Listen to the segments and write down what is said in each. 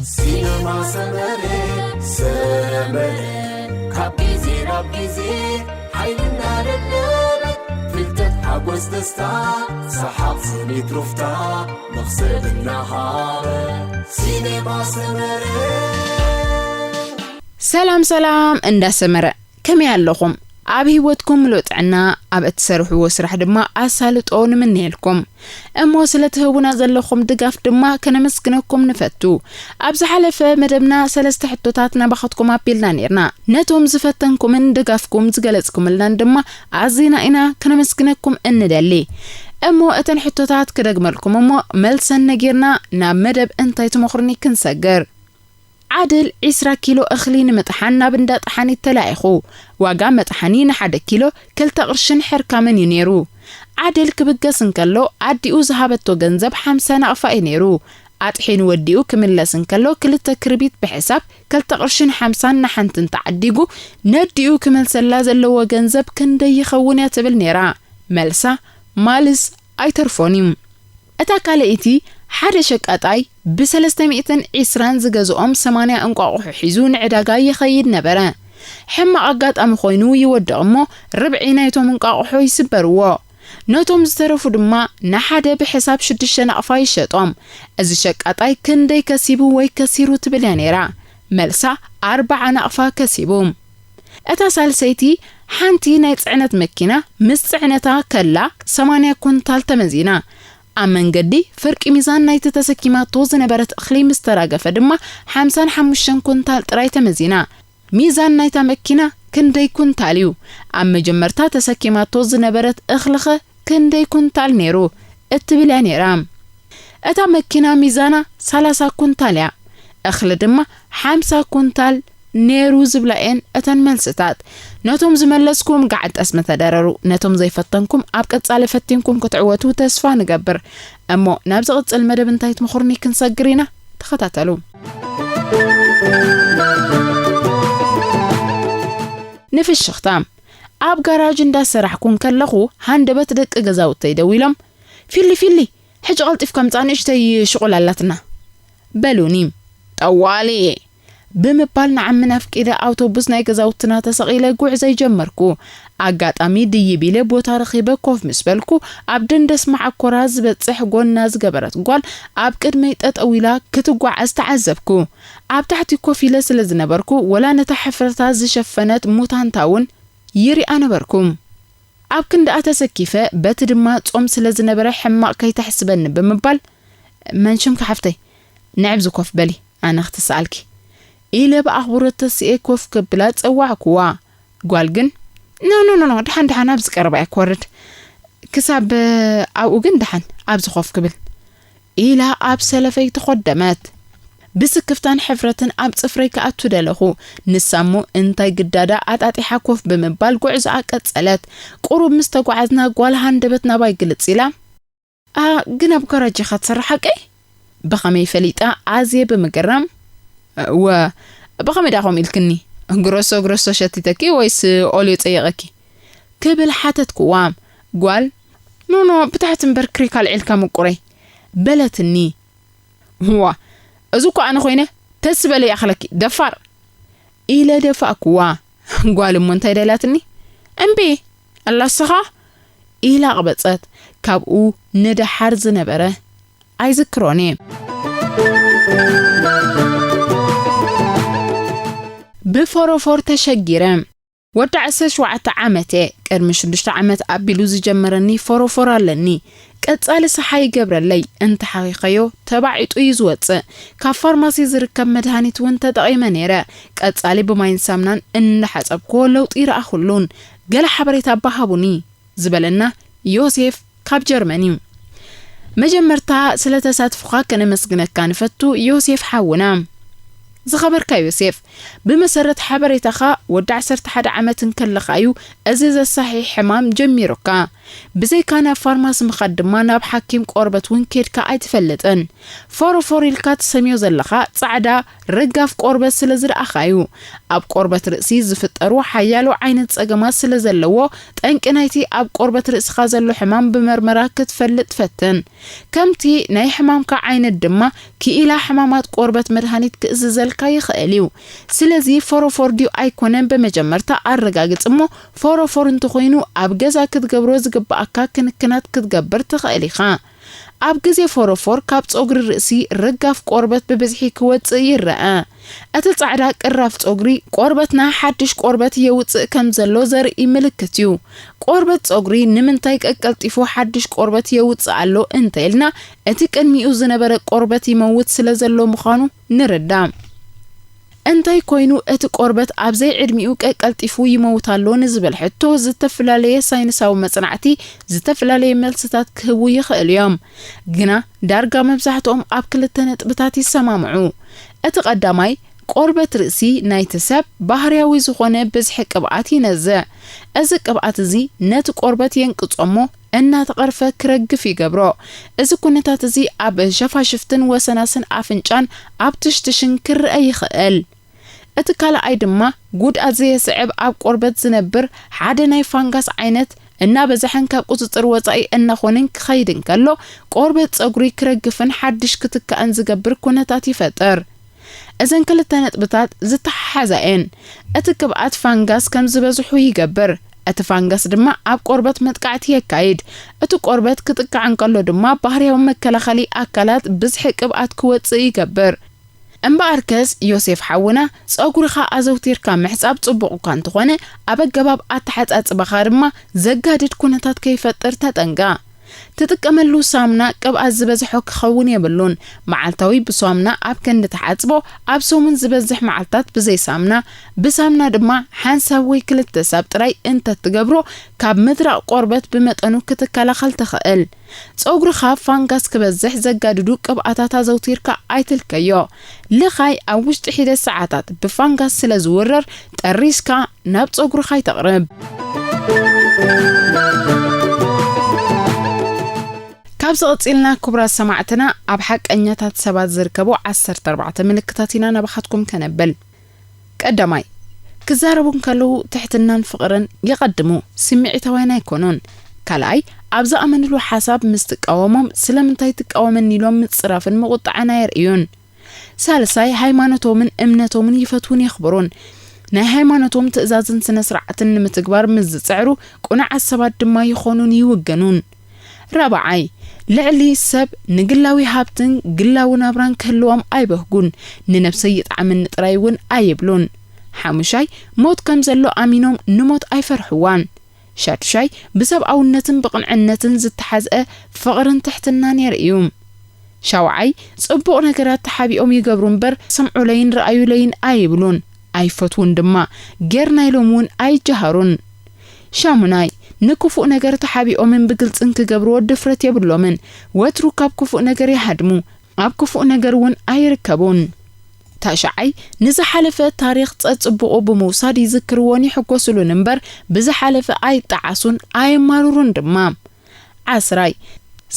ሲነማ ሰመረ፣ ሰመረ፣ ካብ ግዜ ናብ ግዜ ሓይልና ደደበ፣ ፍልጠት ሓጎስ ደስታ፣ ሰሓቕ ስኒት ሩፍታ፣ መኽሰብ እናሃበ። ሲነማ ሰመረ። ሰላም ሰላም እንዳ ሰመረ፣ ከመይ ኣለኹም? ኣብ ህይወትኩም ምሉእ ጥዕና፣ ኣብ እትሰርሕዎ ስራሕ ድማ ኣሳልጦ ንምነየልኩም። እሞ ስለ ትህቡና ዘለኹም ድጋፍ ድማ ከነመስግነኩም ንፈቱ። ኣብ ዝሓለፈ መደብና ሰለስተ ሕቶታት ናባኻትኩም ኣቢልና ነይርና። ነቶም ዝፈተንኩምን ድጋፍኩም ዝገለጽኩምልናን ድማ ኣዚና ኢና ከነመስግነኩም እንደሊ። እሞ እተን ሕቶታት ክደግመልኩም እሞ መልሰን ነጊርና ናብ መደብ እንታይ ትመኽሩኒ ክንሰግር። ዓድል ዒስራ ኪሎ እኽሊ ንምጥሓን ናብ እንዳ ጠሓኒት ተላኢኹ። ዋጋ መጥሓኒ ንሓደ ኪሎ ክልተ ቅርሽን ሕርካምን እዩ ነይሩ። ዓድል ክብገስ እንከሎ ኣዲኡ ዝሃበቶ ገንዘብ ሓምሳ ናቕፋ እዩ ነይሩ። ኣጥሒኑ ወዲኡ ክምለስ እንከሎ ክልተ ክርቢት ብሕሳብ ክልተ ቅርሽን ሓምሳን ንሓንትን ተዓዲጉ ነዲኡ ክመልሰላ ዘለዎ ገንዘብ ክንደይ ይኸውን እያ ትብል ነይራ። መልሳ ማልስ ኣይተርፎን እዩ። እታ ካልኣይቲ ሓደ ሸቃጣይ ብሰለስተ ሚእትን ዒስራን ዝገዝኦም ሰማንያ እንቋቑሖ ሒዙ ንዕዳጋ ይኸይድ ነበረ። ሕማቕ ኣጋጣሚ ኮይኑ ይወድቕ እሞ ርብዒ ናይቶም እንቋቑሖ ይስበርዎ። ነቶም ዝተረፉ ድማ ንሓደ ብሕሳብ ሽዱሽተ ናቕፋ ይሸጦም። እዚ ሸቃጣይ ክንደይ ከሲቡ ወይ ከሲሩ ትብል እያ ነይራ። መልሳ ኣርብዓ ናቕፋ ከሲቡ። እታ ሳልሰይቲ ሓንቲ ናይ ጽዕነት መኪና ምስ ጽዕነታ ከላ ሰማንያ ኩንታል ተመዚና። ኣብ መንገዲ ፍርቂ ሚዛን ናይቲ ተሰኪማቶ ዝነበረት እኽሊ ምስ ተራገፈ ድማ ሓምሳን ሓሙሽተን ኩንታል ጥራይ ተመዚና። ሚዛን ናይታ መኪና ክንደይ ኩንታል እዩ? ኣብ መጀመርታ ተሰኪማቶ ዝነበረት እኽልኸ ክንደይ ኩንታል ነይሩ? እትብል እያ ነይራ። እታ መኪና ሚዛና ሰላሳ ኩንታል እያ። እኽሊ ድማ ሓምሳ ኩንታል ነይሩ ዝብላ እየን እተን መልስታት። ነቶም ዝመለስኩም ገዓት ጠስሚ ተደረሩ። ነቶም ዘይፈተንኩም ኣብ ቀጻሊ ፈቲንኩም ክትዕወቱ ተስፋ ንገብር። እሞ ናብ ዝቕጽል መደብ እንታይ ትመኽሩኒ ክንሰግር ኢና። ተኸታተሉ። ንፍሽኽታ። ኣብ ጋራጅ እንዳሰራሕኩ እንከለኹ ሃንደበት ደቂ ገዛውተይ ደዊሎም፣ "ፊሊ፣ ፊሊ፣ ሕጂ ቀልጢፍካ ምጻእ፣ ንእሽተይ ሽቑል ኣላትና" በሉኒ። "ጠዋሊ" ብምባል ንዓሚ ኣፍቂደ ኣውቶቡስ ናይ ገዛውትና ተሰቒለ ጉዕዘይ ጀመርኩ። ኣጋጣሚ ድይብ ኢለ ቦታ ረኺበ ኮፍ ምስ በልኩ፣ ኣብ ደንደስ መዓኮራ ዝበጽሕ ጎና ዝገበረት ጓል ኣብ ቅድመይ ጠጠው ኢላ ክትጓዓዝ ተዓዘብኩ። ኣብ ታሕቲ ኮፍ ኢለ ስለ ዝነበርኩ፣ ወላ ነታ ሕፍረታ ዝሸፈነት ሙታንታ እውን ይሪኣ ነበርኩ። ኣብ ክንድኣ ተሰኪፈ፣ በቲ ድማ ጾም ስለ ዝነበረ ሕማቕ ከይተሕስበኒ ብምባል፣ "መን ሽምኪ ሓፍተይ? ንዕብዚ ኮፍ በሊ፣ ኣነ ክትስኣልኪ" ኢለ ብኣኽብሮት ተሲኤ ኮፍ ከብላ ጸዋዕኩዋ። ጓል ግን፣ "ኖ፣ ኖ፣ ኖ፣ ኖ፣ ደሓን፣ ደሓን፣ ኣብዚ ቀረባ እያ ክወርድ። ክሳብ ኣብኡ ግን ደሓን፣ ኣብዚ ኮፍ ክብል" ኢላ ኣብ ሰለፈይ ተኾደመት። ብስክፍታን ሕፍረትን ኣብ ጽፍረይ ክኣቱ ደለኹ። ንሳ እሞ እንታይ ግዳዳ ኣጣጢሓ ኮፍ ብምባል ጉዕዞኣ ቀጸለት። ቁሩብ ምስ ተጓዓዝና ጓል ሃንደበት ናባይ ግልጽ ኢላ፣ "ኣ፣ ግን ኣብ ጋራጅ ኢኻ ትሰርሕ ሓቀይ?" ብኸመይ ፈሊጣ ኣዝየ ብምግራም፣ "እወ፣ ብኸመይ ደኣ ከምኡ ኢልክኒ? ግሮሶ ግሮሶ ሸቲተኪ ወይስ ኦልዮ ጸይቐኪ?" ክብል ሓተትኩዋ። ጓል፣ "ኖ ኖ፣ ብታሕቲ እምበር ክሪክ ኣልዒልካ ምቁረይ" በለትኒ። "እዋ፣ እዚ እኮ ኣነ ኮይነ፣ ተስ በለ ይኣኽለኪ፣ ደፋር!" ኢለ ደፋእኩዋ። ጓል እሞ እንታይ ደላትኒ? "እምቢ፣ ኣላ እስኻ?" ኢላ ኣቕበጸት። ካብኡ ንደሓር ዝነበረ ኣይዝክሮን እየ። ብፎሮፎር ተሸጊረ። ወዲ ዓሰርተ ሸውዓተ ዓመት እየ። ቅድሚ ሽዱሽተ ዓመት ኣቢሉ ዝጀመረኒ ፎሮፎር ኣለኒ። ቀጻሊ ሰሓ ይገብረለይ። እንተሓኺኸዮ ተባዒጡ እዩ ዝወጽእ። ካብ ፋርማሲ ዝርከብ መድሃኒት እውን ተጠቒመ ነይረ። ቀጻሊ ብማይን ሳምናን እንዳሓጸብክዎ ለውጢ ይረኣኹሉን። ገለ ሓበሬታ እባ ሃቡኒ ዝበለና ዮሴፍ ካብ ጀርመን እዩ። መጀመርታ ስለ ተሳትፎኻ ከነመስግነካ ንፈቱ ዮሴፍ ሓውና። ዝኸበርካ ዮሴፍ፣ ብመሰረት ሓበሬታኻ ወዲ ዓሰርተ ሓደ ዓመት እንከለኻ እዩ እዚ ዘሳሒ ሕማም ጀሚሩካ። ብዘይካ ናብ ፋርማሲ ምኻድ ድማ ናብ ሓኪም ቆርበት እውን ኬድካ ኣይትፈልጥን። ፎሮፎር ኢልካ ትሰምዮ ዘለኻ ጻዕዳ ርጋፍ ቆርበት ስለ ዝረኣኻ እዩ። ኣብ ቆርበት ርእሲ ዝፍጠሩ ሓያሎ ዓይነት ጸገማት ስለ ዘለዎ፣ ጠንቂ ናይቲ ኣብ ቆርበት ርእስኻ ዘሎ ሕማም ብመርመራ ክትፈልጥ ፈትን። ከምቲ ናይ ሕማምካ ዓይነት ድማ ክኢላ ሕማማት ቆርበት መድሃኒት ክእዝዘልካ ይኽእል እዩ። ስለዚ ፎሮፎር ድዩ ኣይኮነን ብመጀመርታ ኣረጋግጽ እሞ፣ ፎሮፎር እንተኾይኑ ኣብ ገዛ ክትገብሮ ዝግብኣካ ክንክናት ክትገብር ትኽእል ኢኻ። ኣብ ግዜ ፎሮፎር ካብ ጸጉሪ ርእሲ ርጋፍ ቆርበት ብብዝሒ ክወጽእ ይረኣ። እቲ ጻዕዳ ቅራፍ ጸጉሪ ቆርበትና ሓድሽ ቆርበት የውጽእ ከም ዘሎ ዘርኢ ምልክት እዩ። ቆርበት ጸጉሪ ንምንታይ ቀቀልጢፉ ሓድሽ ቆርበት የውጽእ ኣሎ እንተ ኢልና፣ እቲ ቅድሚኡ ዝነበረ ቆርበት ይመውት ስለ ዘሎ ምዃኑ ንርዳእ። እንታይ ኮይኑ እቲ ቆርበት ኣብ ዘይዕድሚኡ ቀቀልጢፉ ይመውት ኣሎ ንዝብል ሕቶ ዝተፈላለየ ሳይንሳዊ መጽናዕቲ ዝተፈላለየ መልስታት ክህቡ ይኽእሉ እዮም። ግና ዳርጋ መብዛሕትኦም ኣብ ክልተ ነጥብታት ይሰማምዑ። እቲ ቀዳማይ፣ ቆርበት ርእሲ ናይቲ ሰብ ባህርያዊ ዝኾነ ብዝሒ ቅብኣት ይነዝዕ። እዚ ቅብኣት እዚ ነቲ ቆርበት የንቅጾ እሞ እናተቐርፈ ክረግፍ ይገብሮ። እዚ ኩነታት እዚ ኣብ ሸፋሽፍትን ወሰናስን ኣፍንጫን ኣብ ትሽትሽን ክረአ ይኽእል። እቲ ካልኣይ ድማ ጉድኣት ዘየስዕብ ኣብ ቆርበት ዝነብር ሓደ ናይ ፋንጋስ ዓይነት እናበዝሐን ካብ ቁጽጽር ወጻኢ እናኾነን ክኸይድ እንከሎ፣ ቆርበት ጸጉሪ ክረግፍን ሓድሽ ክትካእን ዝገብር ኩነታት ይፈጥር። እዘን ክልተ ነጥብታት ዝተሓሓዛ እየን። እቲ ቅብኣት ፋንጋስ ከም ዝበዝሑ ይገብር። እቲ ፋንጋስ ድማ ኣብ ቆርበት መጥቃዕቲ የካይድ። እቲ ቆርበት ክጥቃዕ እንከሎ ድማ ባህርያዊ መከላኸሊ ኣካላት ብዝሒ ቅብኣት ክወጽእ ይገብር። እምበኣርከስ ዮሴፍ ሓውና፣ ጸጉርኻ ኣዘውቲርካ ምሕጻብ ጽቡቕ እኳ እንተኾነ፣ ኣብ ኣገባብ ኣተሓጻጽባኻ ድማ ዘጋድድ ኩነታት ከይፈጥር ተጠንቀቕ። ትጥቀመሉ ሳሙና ቅብኣት ዝበዝሖ ክኸውን የብሉን። መዓልታዊ ብሳሙና ኣብ ክንዲ ትሓጽቦ፣ ኣብ ሰሙን ዝበዝሕ መዓልታት ብዘይ ሳሙና፣ ብሳሙና ድማ ሓንሳብ ወይ ክልተ ሳብ ጥራይ እንተትገብሮ፣ ካብ ምድራቕ ቆርበት ብመጠኑ ክትከላኸል ትኽእል። ጸጉርኻ ፋንጋስ ክበዝሕ ዘጋድዱ ቅብኣታት ኣዘውቲርካ ኣይትልከዮ። ልኻይ ኣብ ውሽጢ ሒደት ሰዓታት ብፋንጋስ ስለ ዝውረር፣ ጠሪዝካ ናብ ጸጉርኻ ኣይተቕርብ። ካብዚ ቀጺልና ክቡራት ሰማዕትና፣ ኣብ ሓቀኛታት ሰባት ዝርከቡ ዓሰርተ ኣርባዕተ ምልክታት ኢና ናባኻትኩም ከነብል። ቀዳማይ፣ ክዛረቡ እንከለዉ ትሕትናን ፍቕርን የቐድሙ፣ ስምዒታውያን ኣይኮኑን። ካልኣይ፣ ኣብ ዝኣመንሉ ሓሳብ ምስ ትቃወሞም፣ ስለምንታይ ትቃወመኒ ኢሎም ምጽራፍን ምቑጣዕን ኣየርእዩን። ሳልሳይ፣ ሃይማኖቶምን እምነቶምን ይፈትዉን የኽብሩን። ናይ ሃይማኖቶም ትእዛዝን ስነ ስርዓትን ንምትግባር ምስ ዝጽዕሩ፣ ቅኑዓት ሰባት ድማ ይኾኑን ይውገኑን። ራብዓይ፣ ልዕሊ ሰብ ንግላዊ ሃብትን ግላዊ ናብራን ክህልዎም ኣይበህጉን፣ ንነብሰይ ይጥዓመኒ ጥራይ እውን ኣይብሉን። ሓሙሻይ፣ ሞት ከም ዘሎ ኣሚኖም ንሞት ኣይፈርሕዋን። ሻዱሻይ፣ ብሰብኣውነትን ብቕንዕነትን ዝተሓዝአ ፍቕርን ትሕትናን የርእዩ። ሻውዓይ፣ ጽቡቕ ነገራት ተሓቢኦም ይገብሩ እምበር፣ ሰምዑለይን ረኣዩለይን ኣይብሉን፣ ኣይፈትዉን ድማ፣ ጌርና ኢሎም እውን ኣይጀሃሩን። ሻሙናይ፣ ንክፉእ ነገር ተሓቢኦምን ብግልጽን ክገብርዎ ድፍረት የብሎምን። ወትሩ ካብ ክፉእ ነገር ይሃድሙ፣ ኣብ ክፉእ ነገር እውን ኣይርከቡን። ታሽዓይ፣ ንዝሓለፈ ታሪኽ ጸጽብቑ ብምውሳድ ይዝክርዎን ይሕጎስሉን እምበር፣ ብዝሓለፈ ኣይጠዓሱን፣ ኣየማርሩን ድማ። ዓስራይ፣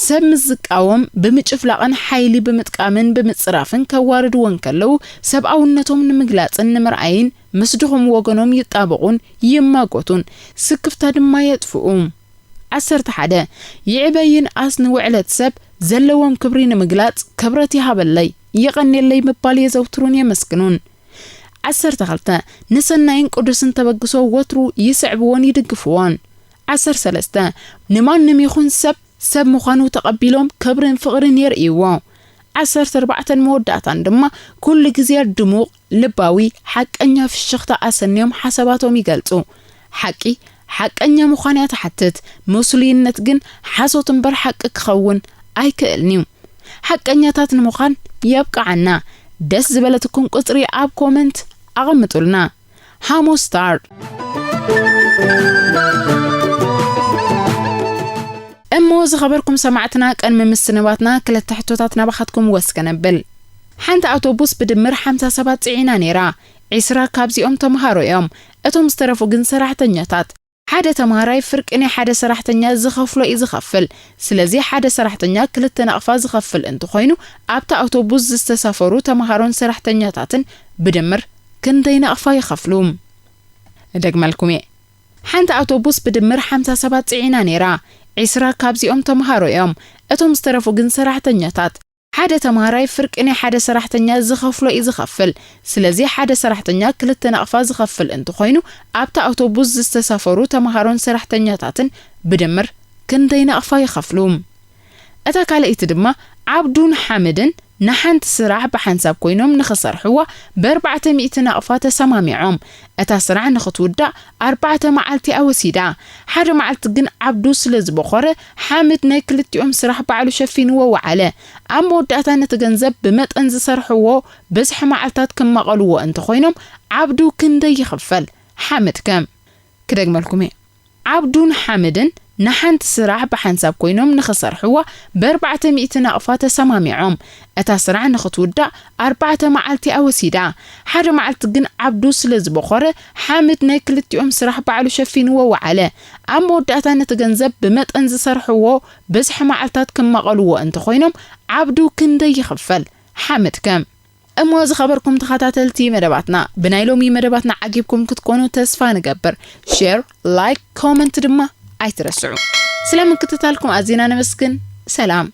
ሰብ ምስ ዝቃወም ብምጭፍላቕን ሓይሊ ብምጥቃምን ብምጽራፍን ከዋርድዎ እንከለዉ፣ ሰብኣውነቶም ንምግላጽን ንምርኣይን ምስ ድኹም ወገኖም ይጣበቑን ይማጎቱን፣ ስክፍታ ድማ የጥፍኡ። ዓሰርተ ሓደ፣ ይዕበ ይንኣስ ንውዕለት ሰብ ዘለዎም ክብሪ ንምግላጽ፣ ክብረት ይሃበለይ፣ የቐንየለይ ምባል የዘውትሩን የመስግኑን። ዓሰርተ ክልተ፣ ንሰናይን ቅዱስን ተበግሶ ወትሩ ይስዕብዎን ይድግፍዎን። ዓሰርተ ሰለስተ፣ ንማንም ይኹን ሰብ፣ ሰብ ምዃኑ ተቐቢሎም ክብርን ፍቕርን የርእይዎ። ዓሰርተ ኣርባዕተን መወዳእታን ድማ ኩሉ ግዜ ድሙቕ፣ ልባዊ፣ ሓቀኛ ፍሽኽታ ኣሰንዮም ሓሳባቶም ይገልጹ። ሓቂ ሓቀኛ ምዃን እያ ትሓትት፣ ምስሉይነት ግን ሓሶት እምበር ሓቂ ክኸውን ኣይክእልን እዩ። ሓቀኛታት ንምዃን የብቅዓና። ደስ ዝበለትኩም ቁጽሪ ኣብ ኮመንት ኣቐምጡልና። ሃሞ ስታር። እሞ ዝኸበርኩም ሰማዕትና፣ ቅድሚ ምስንባትና ክልተ ሕቶታት ናባኻትኩም ወስ ከነብል። ሓንቲ ኣውቶቡስ ብድምር ሓምሳ ሰባት ጽዒና ነይራ። ዒስራ ካብዚኦም ተምሃሮ እዮም። እቶም ዝተረፉ ግን ሰራሕተኛታት። ሓደ ተምሃራይ ፍርቂ ናይ ሓደ ሰራሕተኛ ዝኸፍሎ እዩ ዝኸፍል። ስለዚ ሓደ ሰራሕተኛ ክልተ ናቕፋ ዝኸፍል እንተኾይኑ፣ ኣብታ ኣውቶቡስ ዝተሳፈሩ ተምሃሮን ሰራሕተኛታትን ብድምር ክንደይ ናቕፋ ይኸፍሉ? እደግመልኩም እየ። ሓንቲ ኣውቶቡስ ብድምር ሓምሳ ሰባት ጽዒና ነይራ። ዒስራ ካብዚኦም ተምሃሮ እዮም። እቶም ዝተረፉ ግን ሰራሕተኛታት። ሓደ ተማሃራይ ፍርቂ ናይ ሓደ ሰራሕተኛ ዝኸፍሎ እዩ ዝኸፍል። ስለዚ ሓደ ሰራሕተኛ ክልተ ናቕፋ ዝኸፍል እንተኾይኑ፣ ኣብታ ኣውቶቡስ ዝተሳፈሩ ተምሃሮን ሰራሕተኛታትን ብድምር ክንደይ ናቕፋ ይኸፍሉ? እታ ካልኣይቲ ድማ፣ ዓብዱን ሓምድን ንሓንቲ ስራሕ ብሓንሳብ ኮይኖም ንኽሰርሕዋ ብኣርባዕተ ሚእቲ ናቕፋ ተሰማሚዖም። እታ ስራሕ ንኽትውዳእ ኣርባዕተ መዓልቲ እያ ወሲዳ። ሓደ መዓልቲ ግን ዓብዱ ስለ ዝበኾረ፣ ሓምድ ናይ ክልቲኦም ስራሕ ባዕሉ ሸፊንዎ ወዓለ። ኣብ መወዳእታ ነቲ ገንዘብ ብመጠን ዝሰርሕዎ ብዝሒ መዓልታት ክማቐልዎ እንተኾይኖም፣ ዓብዱ ክንደይ ይኽፈል? ሓምድከ? ክደግመልኩም እየ። ዓብዱን ሓምድን ንሓንቲ ስራሕ ብሓንሳብ ኮይኖም ንኽሰርሕዋ ብኣርባዕተ ሚእቲ ናቕፋ ተሰማሚዖም። እታ ስራሕ ንኽትውዳእ ኣርባዕተ መዓልቲ እያ ወሲዳ። ሓደ መዓልቲ ግን ዓብዱ ስለ ዝበኾረ፣ ሓምድ ናይ ክልቲኦም ስራሕ ባዕሉ ሸፊንዎ ወዓለ። ኣብ መወዳእታ ነቲ ገንዘብ ብመጠን ዝሰርሕዎ ብዝሒ መዓልታት ክማቐልዎ እንተኾይኖም፣ ዓብዱ ክንደይ ይኽፈል? ሓምድከ? እሞ ዝኸበርኩም ተኸታተልቲ መደባትና፣ ብናይ ሎሚ መደባትና ዓጊብኩም ክትኮኑ ተስፋ ንገብር። ሼር፣ ላይክ፣ ኮመንት ድማ ኣይትረስዑ። ስለ ምክትታልኩም ኣዚና ነመስግን። ሰላም።